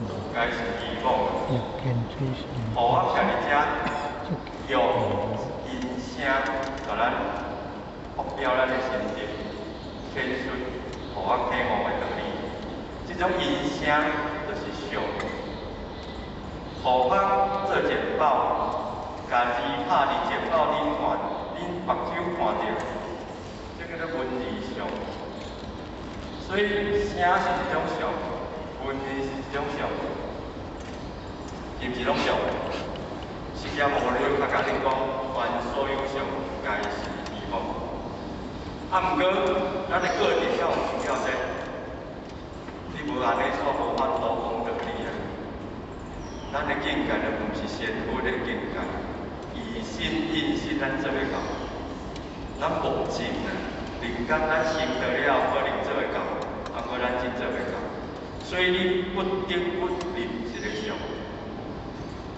望，該是希望。欲見水是護法徛佇遮，用音聲共咱發表咱的心得，顯出予我體悟的道理。這種音聲就是相。護法做善寶，共字拍佇善寶頂看，恁目睭看著，這叫做文字相。所以聲是一種相，文字是一種相，是毋是攏相？釋迦牟尼較共恁講，凡所有相，皆是虛妄。啊，毋過咱的過程敢有需要這？你無按呢，煞無法度講道理啊！咱的境界就毋是仙佛的境界，以心印心，咱做會到。咱目前啊，人間咱修道了，可能做會到，啊，毋過咱真做袂到。所以你不得不立一個相。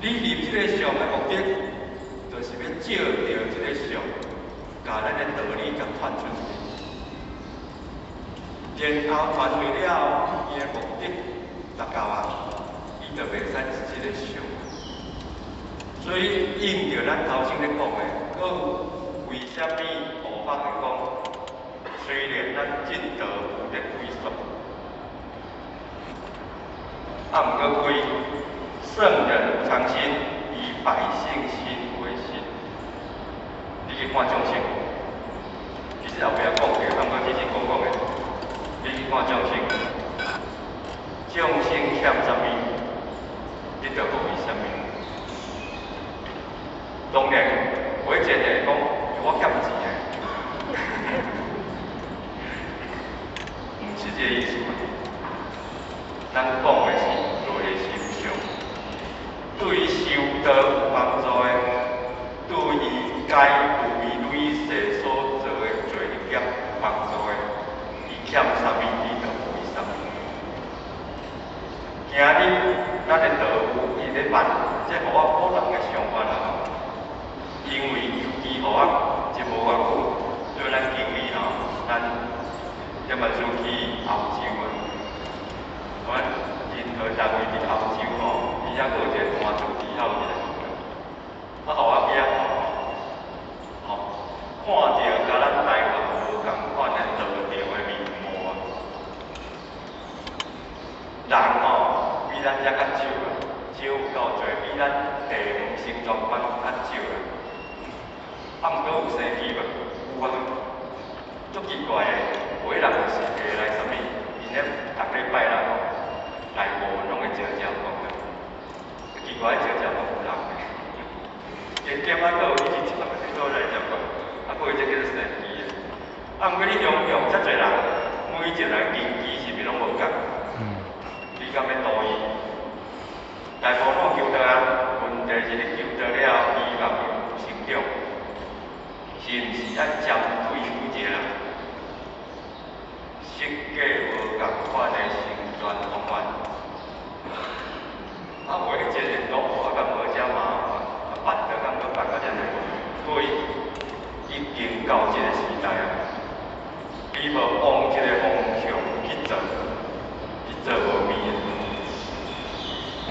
你立這個相的目的，就是欲照著這個相，共咱的道理共傳出去。然後傳出了，伊的目的達到啊，伊就袂使是這個相。所以應著咱頭先咧講的，閣為啥物護法會講？雖然咱證道有咧歸宿，啊，毋過歸聖人無常心，以百姓心為心。你去看眾生，其實後壁講過，啊，毋過之前講講的，你去看眾生，眾生欠啥物，你就予伊啥物。當然，有一個講，我欠錢的，毋是這個意思。咱講的是內心上，對修道有幫助的，對伊該對累世所做的罪業有幫助的，伊欠啥物，你就予伊啥物。今日咱的道有伊咧辦，這予我個人的想法啦吼。因為尤其予我這無偌久，對咱經歷吼，咱這嘛是去歐洲啊。阮任何單位佇歐洲吼，伊遐閣有一個單獨機構一個，啊，予我去遐看，吼，看著佮咱台灣無仝款的道場的面貌啊。人吼比咱遮較少啊，少有夠濟，比咱地方新莊關較少啊。啊，毋過有生機無？有啊，足奇怪的，有的人就是會來啥物，𪜶咧逐禮拜六吼內部攏會食食飯的，奇怪，食食飯有人的，加減啊，閣有一直食，閣來食飯，啊，閣有這叫做生機的。啊，毋過你想想，遮濟人，每一個人根基是毋是攏無仝？你敢欲度伊？大部分求道啊，問題是你求道了，希望伊有成長，是毋是愛針對每一個人？設計無仝款的生存方案。啊，有彼個人講，啊，敢無遮麻煩，啊，辦得敢閣辦甲遮濟，所以已經到這個時代啊，你無往這個方向去做，你做無邊的。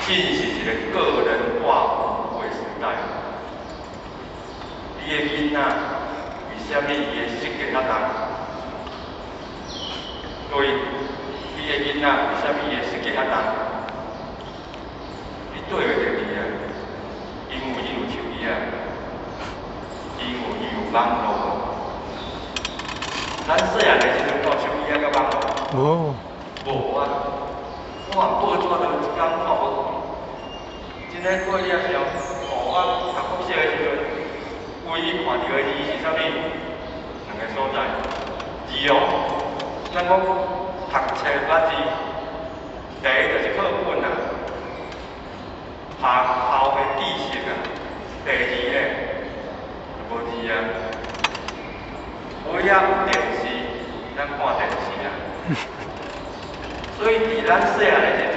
真是一個個人化服務的時代。你的囡仔為啥物伊的設計較重？對，你的囡仔為啥物伊的設計較重？你對袂著伊啊？因為伊有手機啊，因為伊有網路。咱細漢的時陣有手機啊，佮網路？無。無啊！我報紙都一工看無。真的過了時候，哦，我讀國小的時陣，唯一看著的字是啥物？兩個所在，字哦，咱講讀冊捌字，第一就是課本啊，學校的知識啊，第二咧，無字啊。尾仔有電視，咱看電視啊。所以佇咱細漢的時陣，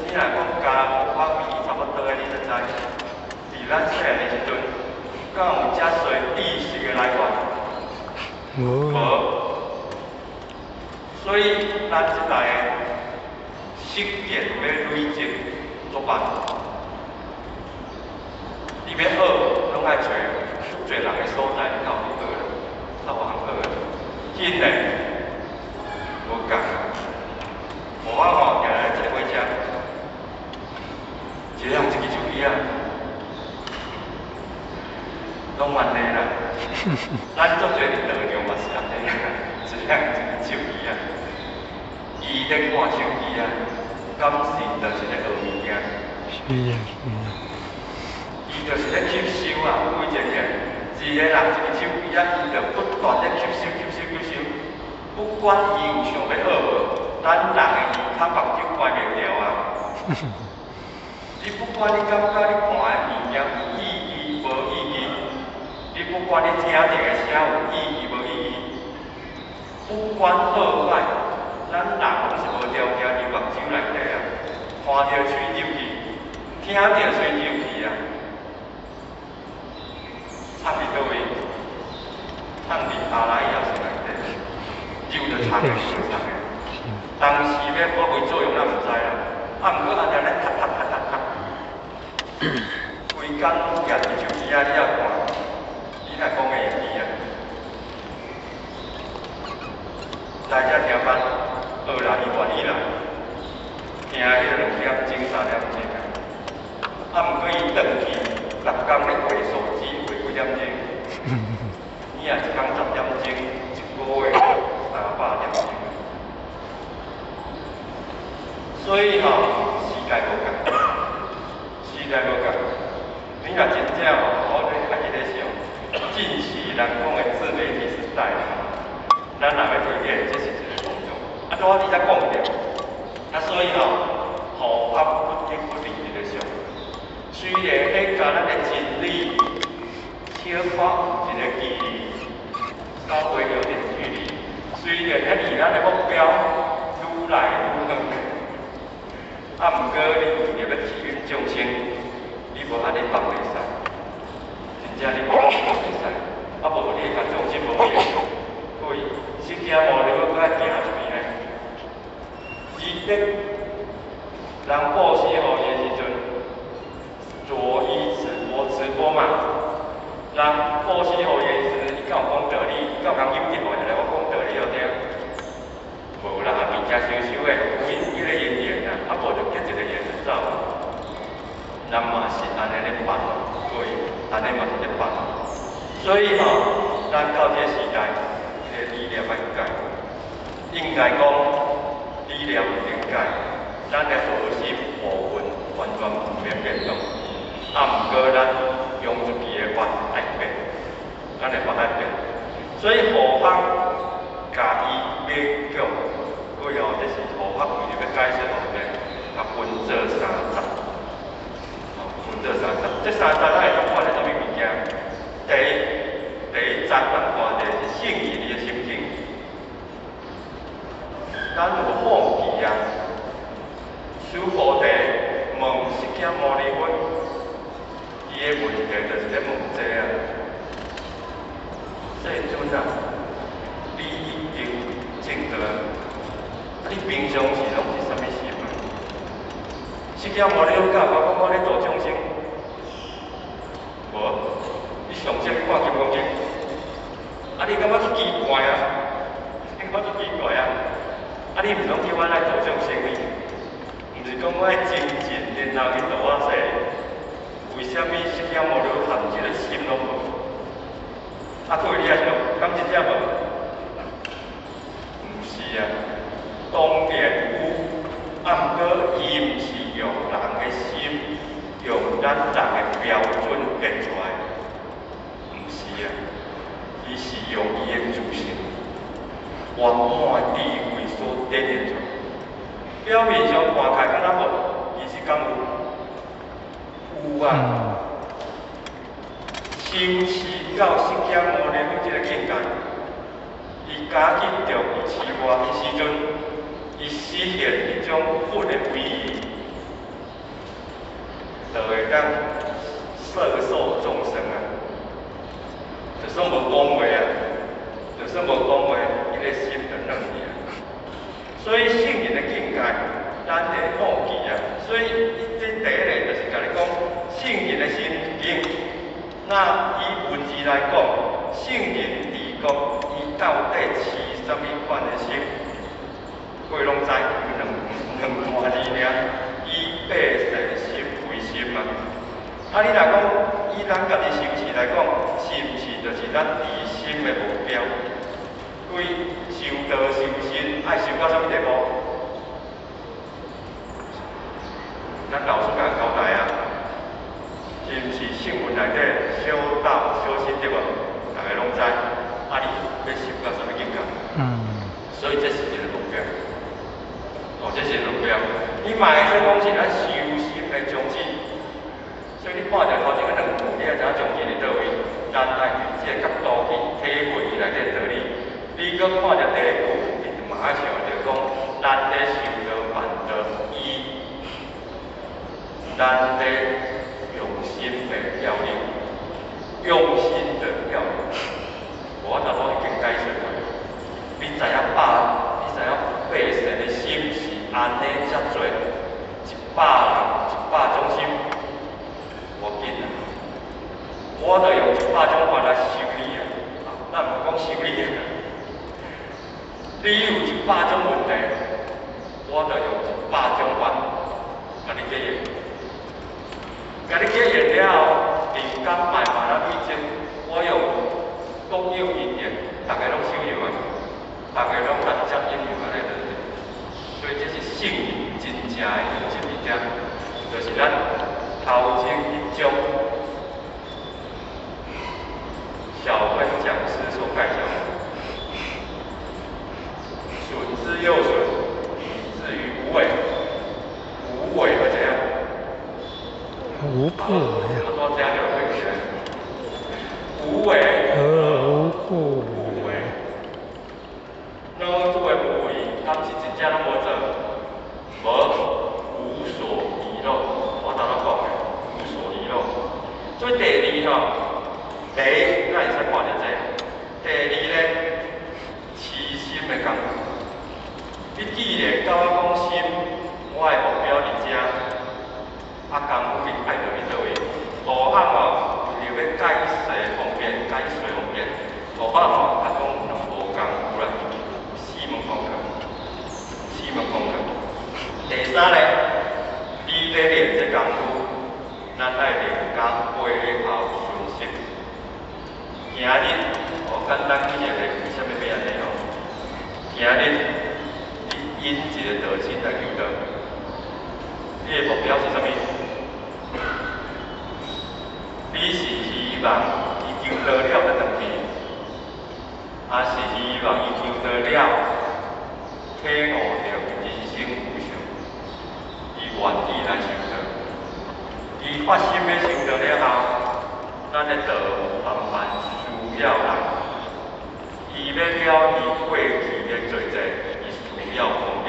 你若講佮我比差不多的，你就知。佇咱細漢的時陣，敢有遮濟知識的來源？無。無。所以咱這代的，識見欲累積足慢。你欲學，攏愛揣足濟人的所在，你才有去學啦，才有通學。真的，無仝。無我吼，定來坐火車，一個人一支手機仔，攏按呢啦。咱足濟佇道場嘛是按呢啦，一個人一支手機仔，伊咧看手機仔，敢是就是咧學物件？是啊，是啊。伊就是咧吸收啊，規個人，一個人一支手機仔，伊就不斷咧吸收、吸收、吸收。不管伊有想欲學無，咱人的耳較目睭關袂牢啊。你不管你感覺你看的物件有意義無意義，你不管你聽著的聲有意義無意義，不管好歹，咱人攏是無條件佇目睭內底啊，看著喙入去，聽著喙入去啊。藏佇佗位？藏佇阿賴耶識內底，入就藏的，就藏的。當時欲發揮作用，咱毋知啦。啊，毋過按呢咧，讀讀讀讀讀，規工攏舉佇手機仔，你也看，你若講會會記啊？來遮聽班，學啦，伊願意來，聽彼個2點鐘、3點鐘啊。啊，毋過伊轉去，逐工咧劃手機，劃幾點鐘？你若一工10點鐘，一個月300點鐘。所以吼，時代無仝，時代無仝。你若真正吼，我咧較彼個想，近期人講的自媒體時代，咱若欲推薦，這是一個方向。啊，拄仔佇遮講著，啊，所以吼，護法不得不離這個相。雖然彼佮咱的真理小可有一個距離，稍微有點距離。雖然彼離咱的目標愈來愈遠，啊，毋過你為著欲體驗眾生，你無按呢放袂使，真正你無按呢放袂使，啊無你會共眾生無緣。各位，釋迦牟尼佛閣愛行出去呢？伊咧人布施予伊的時陣，左一直播直播嘛。人布施予伊的時陣，伊敢有講道理？伊敢有共引入來？我講道理予聽。無啦，物件燒燒的，有因彼個因緣啊，啊無就結一個緣就走。人嘛是按呢咧辦，各位，按呢嘛是咧辦。所以吼，咱到這個時代，這個理念愛改，應該講理念毋用改，咱的核心部分完全毋免變動。啊，毋過咱用出去的法愛變，咱的法愛變。所以護法共伊勉強，各位哦，這是護法為著欲解釋後面，共分做三節，哦，分做三節。這三節咱會當看著啥物物件？第一，第一節咱看著是聖人的心境，咱有好奇啊。須菩提問釋迦牟尼佛，伊的問題就是咧問這啊。世尊啊，你已經證道啊，你平常時攏是啥物心啊？釋迦牟尼佛敢有講我咧度眾生？無，你上少去看金剛經，啊你感覺足奇怪啊？你感覺足奇怪啊？啊你毋是講叫我來度眾生呢？毋是講我愛精進，然後去度我世？為啥物釋迦牟尼佛含一個心攏無？啊，各位你也想，敢真正無？毋是啊，當然有，啊，毋過伊毋是用人的心，用咱人的標準變出來，毋是啊，伊是用伊的自性圓滿的智慧所展現出來。表面上看起來敢若無，其實敢有？有啊。修持到釋迦牟尼佛這個境界，伊加緊著伊持外的時陣，伊實現一種佛的威儀，就會當攝受眾生啊。就算無講話啊，就算無講話，伊個心就軟去啊。所以聖人的境界，咱會好奇啊。所以伊這第一个就是共你講聖人的心境。那以文字來講，聖人治國，伊到底持啥物款的心？各位攏知，兩兩段字爾，以百姓心為心嘛。啊，你若講以咱家己修持來講，是毋是就是咱治心的目標？對修道修心，愛修到啥物地步？咱老師共交代啊，是毋是聖文內底修道修心對無？逐家攏知。啊，你欲修到啥物境界？所以這是一個目標。哦，這是一個目標。你嘛會使講是咱修心的宗旨。所以你看著頭前彼兩句，你會知影宗旨佇佗位？咱愛對這個角度去體會伊內底道理。你閣看著第一句，你就嘛愛想著講，咱咧修道辦道，伊咱咧用心的要領，用心的要領。我頭拄已經解釋過，你知影百，你知影百姓的心是按呢遮濟，100人100種心，無緊啊。我就用100種法來修你啊，咱毋講修你啊。你有100種問題，我就用100種法共你解決。共你解決了後，靈感慢慢仔累積，我用各有因緣，逐个攏受用啊，逐个攏直接應用按呢對。所以這是聖人真正的用心佇遮，就是咱頭前一章小芬講師所介紹的，損之又損，以至於無為。無為會怎樣？無不為啊。我這樣就背起來。無為而無不為。老子的無為，他毋是真正攏無做，無無所遺漏。我頭拄講的，無所遺漏。所以第二吼，第一，咱會使看著這個。第二咧，持心的工夫。你既然佮我講心，我的目標佇遮，啊，工夫你愛佇佗位？路項哦，為著欲解釋方便，解說方便，路項吼，他講兩無工夫啦，有四門功課，四門功課。第三咧，你咧練這工夫，咱愛練甲背後順勢。今日我簡單舉一個例，為啥物欲按呢吼？今日你引一個道親來求道，你的目標是啥物？你是希望伊求道了欲轉去，還是希望伊求道了體悟著人生無常，伊願意來修道？伊發心欲修道了後，咱的道慢慢需要來，伊欲了伊過去的罪債，伊需要功德，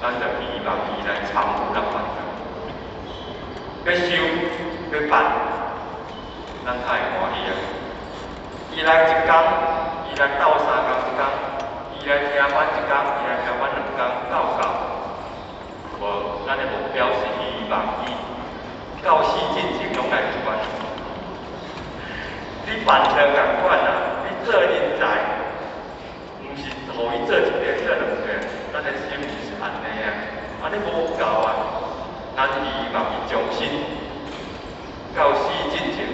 咱就希望伊來參與咱辦道。欲修欲辦，咱較會歡喜啊！伊來一工，伊來鬥相共一工，伊來聽法一工，伊來聽法兩工，夠夠。無，咱的目標是希望伊到死進前攏來這款。你辦道仝款啊，你做人才，毋是予伊做一个、做兩個，咱的心毋是按呢啊，按呢無夠啊。咱希望伊終身到死進前，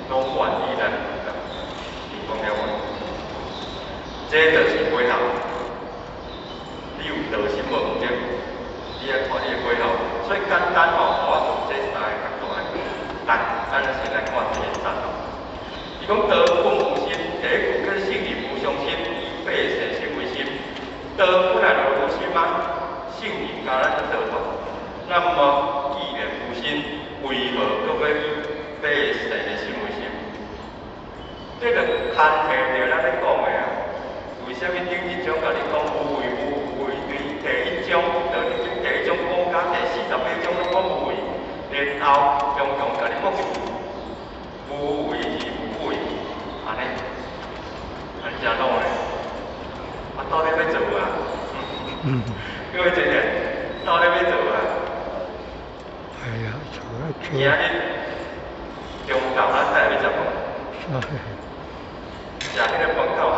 攏願意來辦道。你講了無？這就是背後，你有道心無毋對？你愛看你的背後，所以簡單吼，我從這三个角度來講。來，咱先來看第一節吼。伊講道本無心，第一句叫聖人無上心，以百姓心為心。道本來就無心嗎？聖人教咱道法，那麼既然無心，為何閣欲以百姓的心為心？這個牽繫著咱咧講的啊。為啥物頂一章共你講無為無為？對第一章，就已經第一章講到第48章攏講無為，然後常常共你講一句無為而無不為，按呢，按呢誠老咧。啊，到底欲做啊？各位姐姐，到底欲今日中晝咱再欲食飯，食彼個飯夠喉，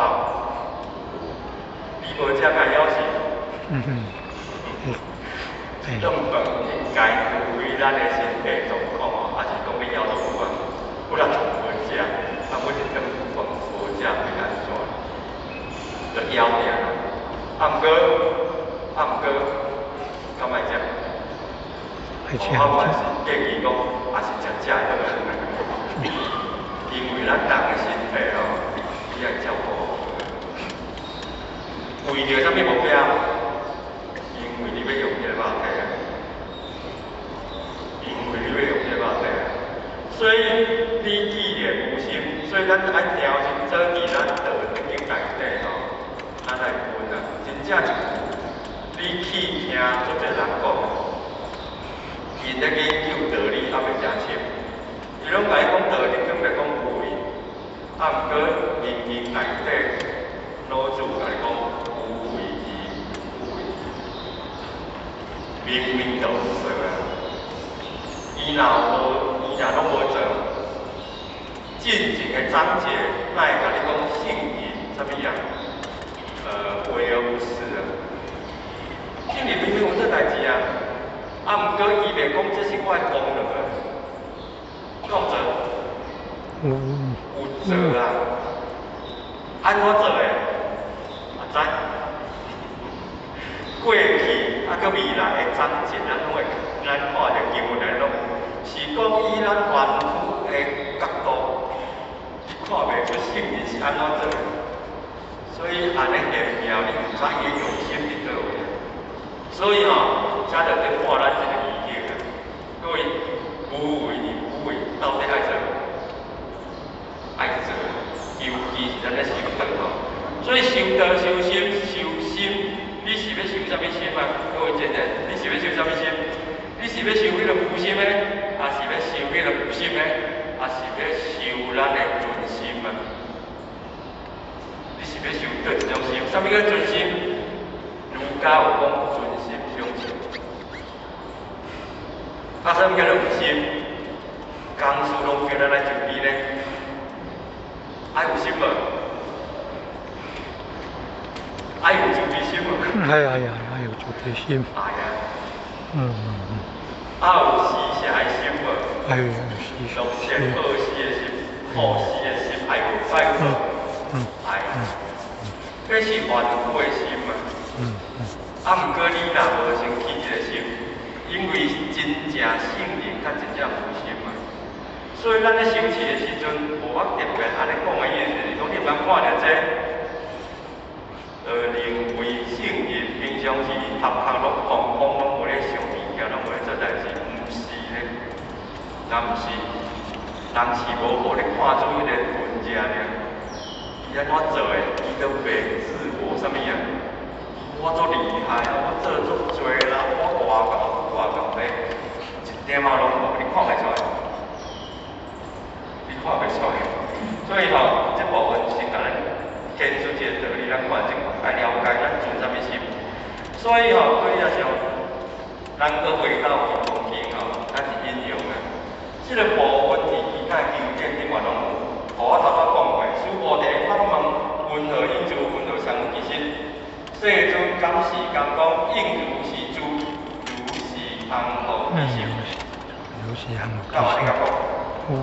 你無食會枵死。這頓飯應該為咱的身體狀況哦，抑是講欲枵都有啊。有人無食，啊，阮一頓飯無食會按怎？就枵爾。啊，毋過，敢愛食？我嘛是建議講，抑是食食好。因為咱人的身體吼，你愛照顧。為著啥物目標？因為你欲用這個肉體啊，因為你欲用這個肉體啊，所以你既然無心，所以咱愛調真做佇咱道德經內底吼，咱來問啊，真正一句，你去聽足濟人講，𪜶咧研究道理猶未誠深，伊攏共你講道理，根本講無為，啊，毋過明明內底老子共你講無為而無為，明明就有做啊！伊若無，伊若攏無做，進前的章節，哪會共你講聖人啥物啊？為而不恃啊！聖人明明有做代誌啊，啊，毋過伊袂講這是我的功勞啊，敢有做？有做啊！按怎做的？嘛知。過去啊，閣未來的章節，咱攏會咱看著經文內攏是講以咱凡夫的角度，你看袂出聖人是按怎做的。所以按呢玄妙，你毋知伊用心佇佗位。所以吼，這就咧破咱這個疑惑啊。各位，無為與無為，到底愛做？愛做，尤其是咱咧修道吼。所以修道、修心、修心，你是欲修啥物心啊？各位真的，你是欲修啥物心？你是欲修彼個無心的，抑是欲修彼個有心的，抑是欲修咱的存心啊？你是欲修佗一種心？啥物叫存心？儒家有講存心養性。啊，啥物叫做有心？講師攏叫咱來慈悲呢？愛有心無？愛有慈悲心無？愛愛愛愛有慈悲心。愛啊。啊有施捨的心無？愛有施捨。樂善好施的心，布施的心，愛無？愛無？愛。這是凡夫的心啊。啊，毋過你若無先起這個心，因為真正聖人較真正無心啊。所以咱咧修持的時陣，無我特別按呢講的意思是講，你毋通看著這，認為聖人平常時頭殼攏空空，攏無咧想物件，攏無咧做代誌，毋是咧，若毋是，人是無予你看出彼個分爾爾。伊按怎做的，伊都袂自我啥物啊？我足厲害啊！我做足濟啦，我偌𠢕偌𠢕咧，一點仔攏無，你看袂出來，你看袂出來。所以吼，這部分是共咱顯出一個道理，咱看這愛了解咱存啥物心。所以吼，對啊像，咱閣回到金剛經吼，咱是引用的。這個部分佇其他經典頂嘛攏有。我頭拄講過，須菩提發問：雲何應住？雲何相其實？世尊敢是敢講，應如是住，如是行好其心。如是行敢有按呢講？有。